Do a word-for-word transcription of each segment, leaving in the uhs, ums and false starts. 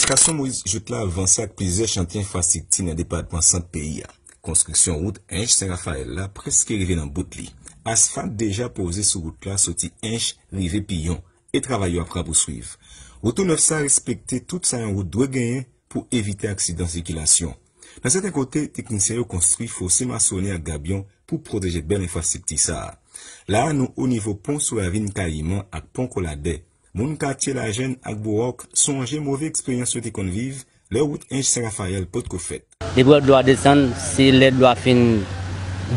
Administrasyon Moïse Jouthe la ap vanse ak plizyè chantye enfrastrikti nan depatman Sant peyi a. Konstriksyon wout Ench Sen Rafayèl la prèske rive nan bout li. Asfalt deja poze sou wout la soti Ench rive Piyon, e travay yo ap rapouswiv. Wout tou nèf sa respekte tout sa yon wout dwe genyen pou evite aksidan sikilasyon. Nan sèten kote, teknisyen yo konstwi fose masone ak gabyon pou pwoteje bèl enfrastrikti sa a. La a, nou onivo pon sou ravin Kayiman ak pon Koladè. Moun katye Lajèn ak Bowòk sonje move eksperyans yo te konn viv lè wout Ench Sen Rafayèl potko fèt. Depi lè dlo a desann, se lè dlo a fin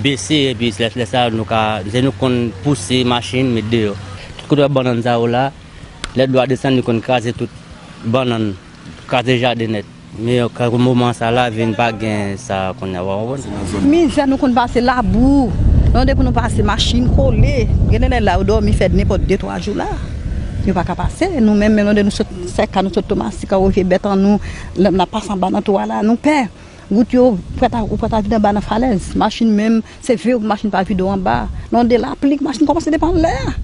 bese, epi lè, lè sa a, nou ka, se nou konn pouse machin, met deyò. Tout kote w wè bannann sa yo la, lè dlo a desann, li konn kraze tout bannann, kraze jaden nèt. Men, ka moman sa la, vin pa gen sa kounye a, w a konprann? Mizè nou konn pase, labou. Nan de pou nou pase, machin kole. Gen de nèg la, yo dòmi fè nenpòt de, twa jou la. Yo pa ka pase. Nou menm, menm nan de nou sot Sèka, nou sot Tomasik, an wè vye bèt an nou, n ap pase anba nan twou a la, nou pè. Wout yo, ou prèt a, ou prèt a vide anba nan falèz. Machin menm, se veye machin pa vide w anba. Nan de lapli, machin kòmanse depann lè a.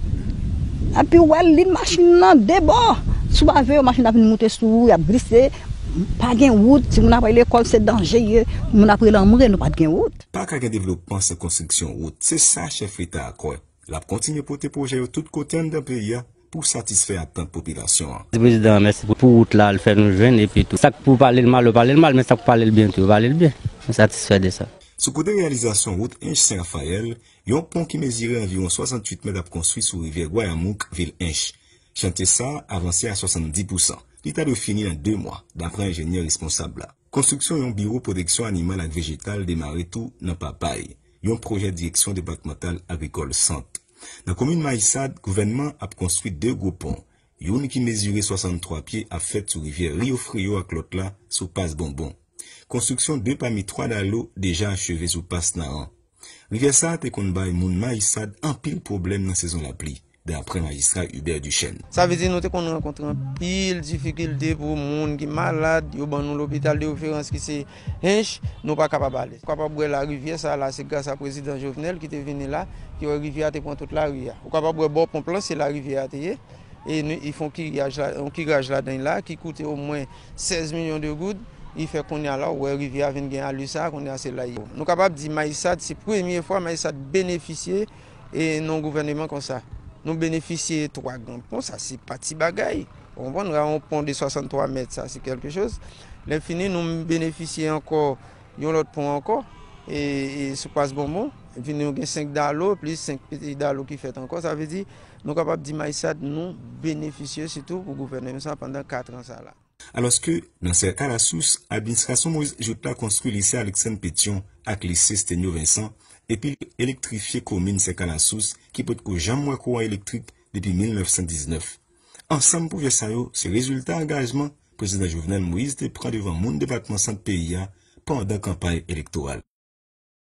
Epi w wè lin machin nan de bò. Si w pa veye, machin ap vin moute sou ou, y ap glise. Pa gen wout, timoun ap al lekòl, se danje ye. Moun ap rele anmwe, nou pa t gen wout. Pa ka gen devlopman san konstriksyon wout. Se sa chèf Leta a kwè. L ap kontinye pote pwojè yo tout kote anndan peyi a pou satisfè atant popilasyon an. Prezidan an, mèsi pou, pou wout la, l fè nou jwenn, epi tou. Sa k pou pale l mal, yo pale l mal, men sa k pou pale l byen tou, yo pale l byen. Mwen satisfè de sa. Sou kote reyalizasyon wout Ench Sen Rafayèl, yon pon ki mezire anviwon swasanntuit mèt ap konstwi sou rivyè Gwayamouk, vil Ench. Chantye sa a avanse a swasanndis pousan. Li ta dwe fini nan de mwa, dapre enjenyè responsab la. Konstriksyon yon biwo pwoteksyon animal ak vejetal demare tou nan Papay, yon pwojè direksyon depatmantal agrikòl Sant. Nan komin Mayisad, gouvènman ap konstwi de gwo pon, youn ki mezire swasanntwa pye ap fèt sou rivyè Rio Frio ak lòt la sou Pas Bonbon. Konstriksyon de pami twa dalo deja acheve sou Pas Naran. Rivyè sa a te konn bay moun Mayisad anpil pwoblèm nan sezon lapli, dapre majistra Hubert Duchesne. Sa vle di nou te konn rankontre anpil difikilte pou moun ki malad, yo ban nou lopital de referans ki se Ench, nou pa kapab ale. Ou kapab wè larivyè sa a la, se gras a prezidan Jovenel ki te vini la, ki wè rivyè a te pran tout lari a. Ou kapab wè bò ponp lan, se larivyè a te ye. E nou, y fè yon kiraj la, yon kiraj ladan l la ki koute omwen sèz milyon de goud. Y fè kounye a la, ou wè rivyè a vin gen alè sa, kounye a se la l ye. Nou kapab di Mayisad, se premye fwa Mayisad benefisye e nan yon gouvèneman konsa. Nou benefisye twa gran pon, sa se pa ti bagay. Ou konprann, yon pon de swasanntwa mèt, sa se kèlke choz. Lè fini, nou benefisye ankò yon lòt pon ankò, e, e sou Pas Bonbon. Epi nou gen senk dalo, plis senk piti dalo ki fèt ankò. Sa vle di, nou kapab di Mayisad, nou benefisye sitou pou gouvèneman sa pandan kat an sa la. Alòske, nan Sèka Lasous, administrasyon Moïse Jouthe la konstwi lise Alexandre Pétion ak lise Stenio Vincent, epi elektrifye komin Sèka Lasous ki potko janm wè kouran elektrik depi mil nèf san diznèf. Ansanm pwojè sa yo se rezilta angajman prezidan Jovenel Moïse te pran devan moun depatman Sant peyi a pandan kanpay elektoral.